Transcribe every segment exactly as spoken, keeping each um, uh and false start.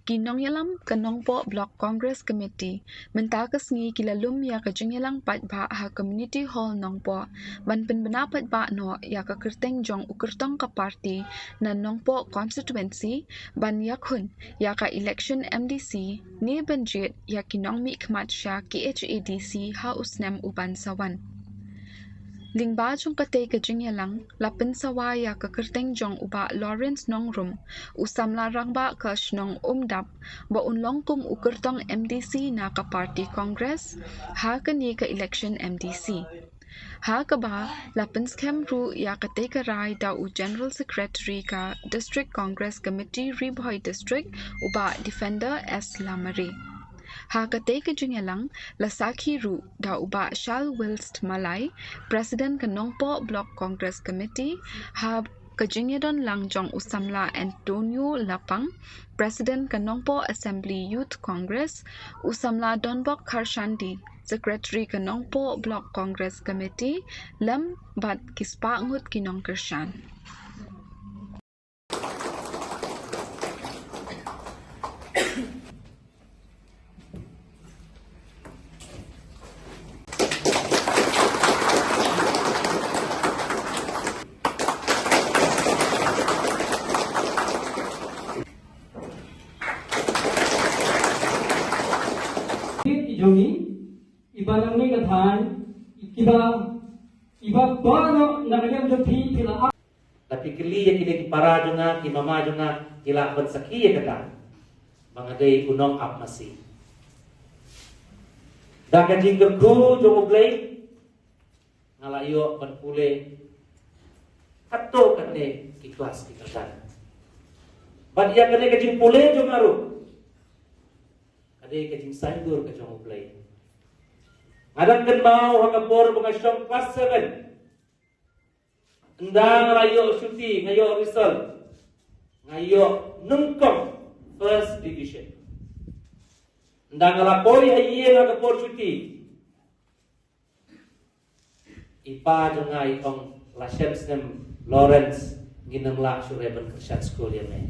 Ki nongïalam ka Nongpoh Block Congress Committee mynta ka sngi ki la lum ïa ka jingïalang paidbah ha Community Hall Nongpoh ban pynbna paidbah noh ïa ka kyrteng jong u kyrtong ka party na Nongpoh constituency ban ïakhun ïa ka election M D C ne ban jied ïa ki nongmihkhmat sha K H A D C ha u snem u ban sa wan. Lyngba jong katei ka jingïalang la pynsawa ïa ka kyrteng jong u Bah Lawrence Nongrum, u samla rangbah ka shnong Umdap, ba un long kum u kyrtong M D C na ka party Congress ha kane ka election M D C. Ha kaba la pynskhem ruh ïa katei ka rai da u General Secretary ka District Congress Committee Ri Bhoi District, u Bah Defender S Lamare. Ha katei ka jingïalang la sakhi ruh da u Bah Charles Wilst Malai, President ka Nongpoh Block Congress Committee, ha ka jingïadon lang jong u samla Antonio Lapang, President ka Nongpoh Assembly Youth Congress, u samla Donbok Kharshandi, Secretary ka Nongpoh Block Congress Committee, lem bad ki spah ngut ki nongkyrshan. Jong ngi, iba nangne ka thaiñ, iba, iba baroh na ka liang jong phi, phi la Da phi kylli ïa kine ki para jong nga, ki mama jong nga, ki lah ban sakhi ïa kata ba nga dei u nongap masi. Da ka jingkyrkhu jong U Blei nga la ïoh ban pule katto katne ki klas ki kyrdan. Bad ïa kane ka jingpule jong nga ruh ka dei ka jingsaindur ka jong U Blei. Nga dang kynmaw ha ka por ba nga shong klas seven. Ynda nga la ïoh shuti, nga ïoh result, nga ïoh nyngkong, first division. Ynda nga la poi ha ïing ha ka por shuti, i pa jong nga i ong, la shem snem Lawrence, ngin ym lah shuh re ban kyrshan skul ïa me.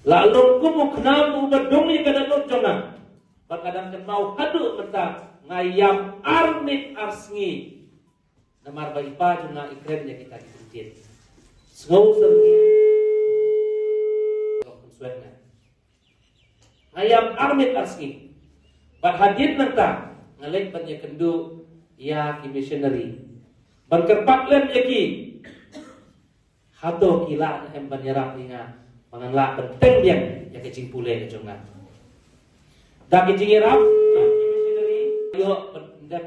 La long kum u khnam uba dung ïa ka dohnud jong nga. Bad nga dang kynmaw haduh mynta, nga ïam ar miet ar sngi. Namar ba i pa jong nga i kren ïa kita ki kyntien. Sngew syrngiew. Nga ïam ar miet ar sngi. Bad hadien nangta nga leit ban ïakynduh ïa ki missionary, ban kyrpad lem ïa ki. Hato ki lah ne em ban ïarap ïa nga ba ngan lah ban teng biang ïa ka jingpule ka jong nga. Da ka jingïarap, ïoh ban pyndep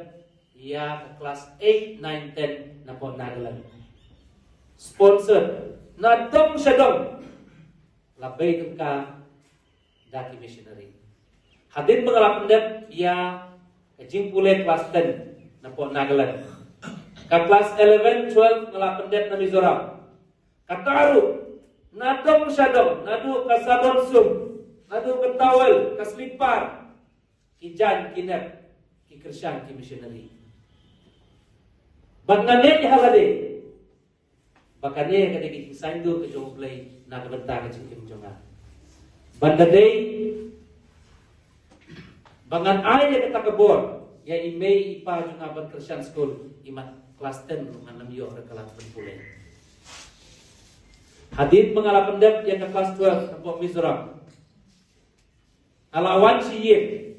ïa ka klas eight, nine, ten napoh Nagaland. Sponsored na dong sha dong. La bei tyngka da ki missionary. Hadien ba nga la pyndep ïa ka jingpule klas ten napoh Nagaland, ka klas eleven, twelve nga la pyndep na Mizoram. Kata ruh, na dong sha dong, naduh ka sabon sum, naduh ka towel, ka slipar, ki jaiñ ki nep, ki kyrshan ki missionary. Bad nga ngeit ha lade ba kane ka dei ka jingsaindur ka jong U Blei na ka bynta ka jingim jong nga. Ban da dei ba ngan ai ïa kata ka bor ïa i mei i pa jong nga ban kyrshan skul, i mat klas ten ruh ngan ym ïoh re ka lad ban pule. Hadien ba nga la pyndep ïa ka klas twelve napoh Mizoram, nga la wan sha ïing.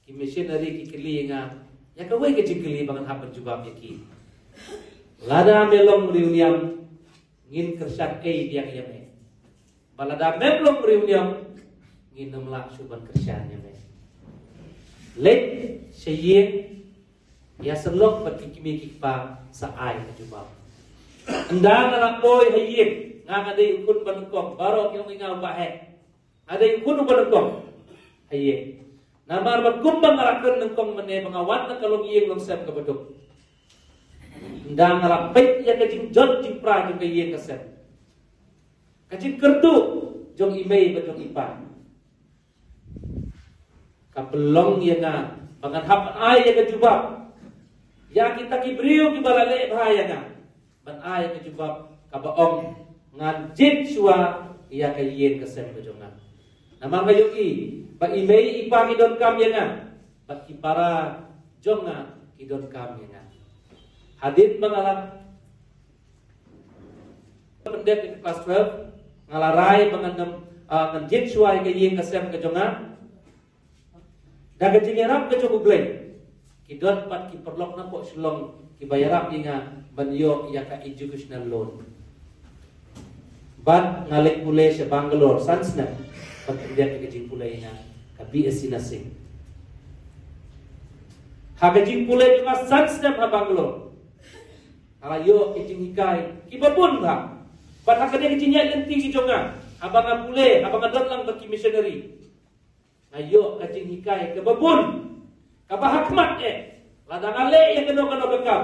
Ki missionary ki kylli ïa nga ïa kawei ka jingkylli ba ngan hap ban jubab ïa ki. Lada me long riewniam, ngin kyrshan ei biang ïa me. Bad lada mem long riewniam, ngin ym lah shuh ban kyrshan ïa me. Leit sha ïing, ïasyllok bad ki kmie ki kpa sa ai ka jubab. Ynda nga la poi ha ïing, nga nga dei u khun ba nyngkong, baroh ki ong ïa nga u baheh. Nga dei u khun uba nyngkong ha ïing. Namar ba kumba nga la kren nyngkong mynne ba nga wan na ka longïing longsem kaba duk. Ynda nga la peit ïa ka jingjot jingpra jong ka ïing ka sem, ka jingkyrduh jong i mei bad jong i pa, ka pynlong ïa nga ba ngan hap ban ai ïa ka jubab ïa kita ki briew kiba la leh bha ïa nga. Ban ai ka jubab kaba ong ngan jied shuwa ïa ka ïing ka sem ka jong nga. Namar nga ïohi ba i mei i pa ki donkam ïa nga, ba ki para jong nga ki donkam ïa nga. Hadien ba nga la pyndep ïa ka klas twelve, nga la rai ba ngan, ah, ngan jied shuwa ïa ka ïing ka sem ka jong nga. Da ka jingïarap ka jong U Blei, ki don pat ki paralok napoh Shillong kiba ïarap ïa nga ban ïoh ïa ka educational loan. Bad nga leit pule sha Bangalore san snem ban pyndiat ïa ka jingpule ïa nga ka B S C Nursing. Ha ka jingpule jong nga san snem ha Bangalore, nga la ïoh ki jinghikai kiba bun bha. Bad ha kane ka jingïaid lynti ki jong nga, haba nga pule, haba nga don lang bad ki missionary, nga ïoh ka jinghikai kaba bun, kaba ha khmat eh, lada nga leh ïa kano kano ka kam,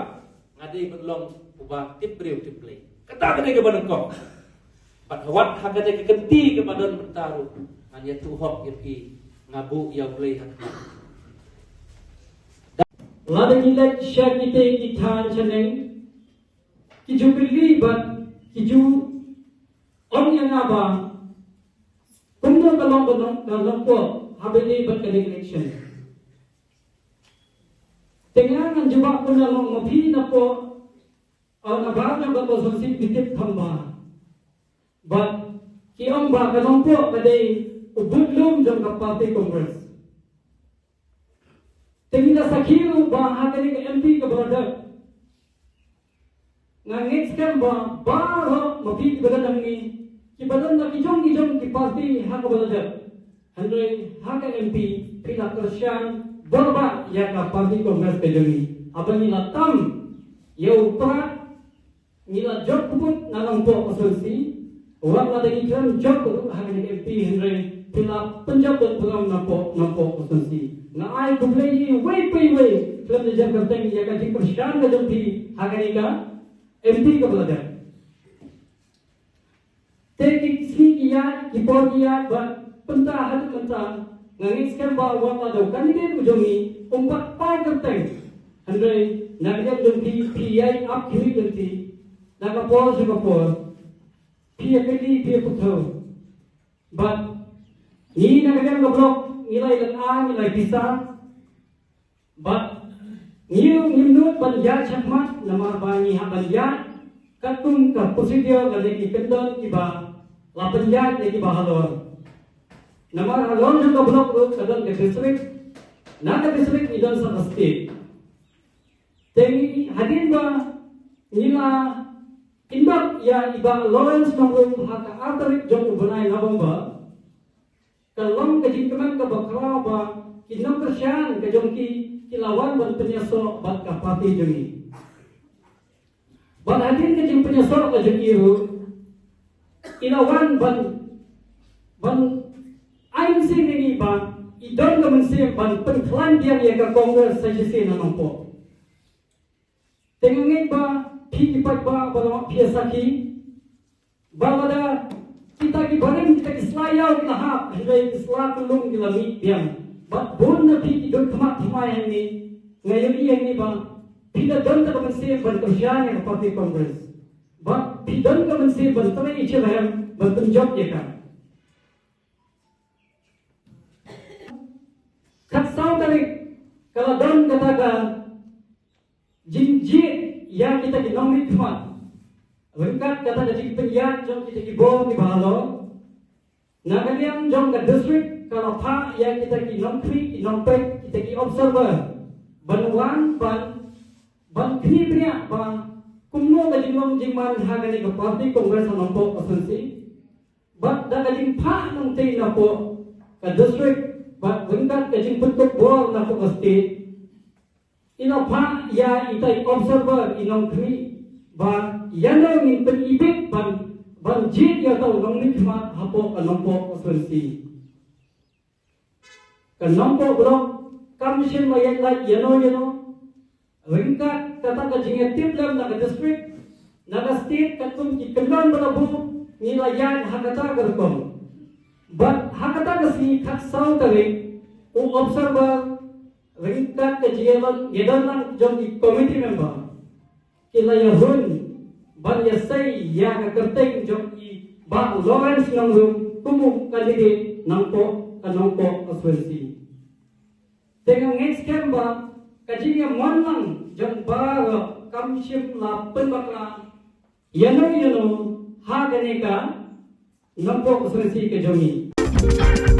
nga dei ban long uba tip briew tip Blei. Kata ka dei kaba nyngkong. Bad wat ha kane ka kynti kaba don mynta ruh, ngan ïathuh hok ïa phi, nga buh ïa U Blei ha khmat. Lada ngi leit sha kitei ki thaiñ shaneng, ki ju kylli bad ki ju ong ïa nga ba kumno ka long, ka long, ka long ko haba ïadei bad ka election. Te nga ngan jubab kumno long, ma phi napoh, ah, nabar jong ka constituency phi tip kham bha. Bad ki ong ba ka Nongpoh ka dei u budlum jong ka party Congress. Te ngi la sakhi ruh ba ha kane ka M P kaba la dep, nga ngeit skhem ba baroh ma phi kiba don hangne, kiba don na ki jong ki jong ki party ha kaba la dep, hynrei ha ka M P phi la kyrshan bor bha ïa ka party Congress ka jong ngi. Haba ngi la tam ïa u Prah, ngi la jop kput na Nongpoh constituency, wat la da ngi khlem jop ruh ha kane ka M P, hynrei phi la pynjop bad pynjop Nongpoh, Nongpoh constituency. Nga ai khublei ïa iwei pa iwei khlem da jan kyrteng ïa ka jingkyrshan ka jong phi ha kane ka M P kaba la dep. Te ki sngi ki ïaid, ki por ki ïaid, bad mynta haduh mynta nga ngeit skhem ba wat la da u candidate u jong ngi um pat paw kyrteng. Hynrei na ka liang jong phi, phi ïai ap khmih lynti na ka por sha ka por. Phi ïa kylli, phi ïa pyrthew. Bad ngi na ka liang ka block ngi la ïa lynga, ngi la ïa pisa. Bad ngi ruh ngim nud ban ïaid shakhmat namar ba ngi hap ban ïaid katkum ka procedure lane ki kyndon kiba la pynïaid ïa kiba halor. Namar halor jong ka block ruh ka don ka district, na ka district ngi don sa ka state. Te ngi hadien ba ngi la invict ïa i Bah Lawrence Nongrum ha ka ar tarik jong u bnai November, ka long ka jingkmen kaba khraw ba ki nongkyrshan ka jong ki, ki la wan ban pynïasoh bad ka party jong ngi. Bad hadien ka jingpynïasoh ka jong ki ruh, i la wan ban, ban ai mynsiem ïa ngi ba i don ka mynsiem ban pynkhlaiñ biang ïa ka Congress sa shisien na Nongpoh. Te nga ngeit ba phi ki paidbah ba la, phi ïa sakhi ba lada kita ki barim, kita ki sla ïaw ki la hap, hynrei ki sla kyllum ki la mih biang. Bad bun na phi ki don khmat thymmai hangne, nga ïohi hangne ba phi la don tang ka mynsiem ban kyrshan ïa ka party Congress. Bad phi don ka mynsiem ban trei shitrhem ban pynjop ïa ka. Khatsaw tarik ka la don kata ka jingjied ïa kita ki nongmihkhmat ryngkat kata ka jingpynïaid jong kita ki bor kiba halor. Na ka liang jong ka district ka la phah ïa kita ki nongkhmih, ki nongpeit, kita ki observer ban wan ban, ban khmih bniah ba kumno ka jinglong jingman ha kane ka party Congress ha Nongpoh constituency. Bad da ka jingphah nongtei napoh ka district bad ryngkat ka jingpynkup bor napoh ka state, i la phah ïa ita i observer, i nongkhmih, ba ïano ngin pynibit ban, ban jied ïa uta u nongmihkhmat hapoh ka Nongpoh constituency. Ka Nongpoh block kam shym la ïaid lait ïano ïano. Ryngkat kata ka jingïatiplem na ka district, na ka state, katkum ki kyndon ba la buh, ngi la ïaid ha kata ka rukom. Bad ha kata ka sngi khatsaw tarik, u observer ryngkat ka jingïadon, ïadon lang jong ki committee member, ki la ïahun ban ïasei ïa ka kyrteng jong i Bah Lawrence Nongrum Kumno ka lide nangpoh ka nongpoh ka swensi. Te nga ngeit skhem ba ka jingïamon lang jong baroh kam shym la pynbakla ïano ïano ha kane ka nongpoh ka swensi ka jong ngi.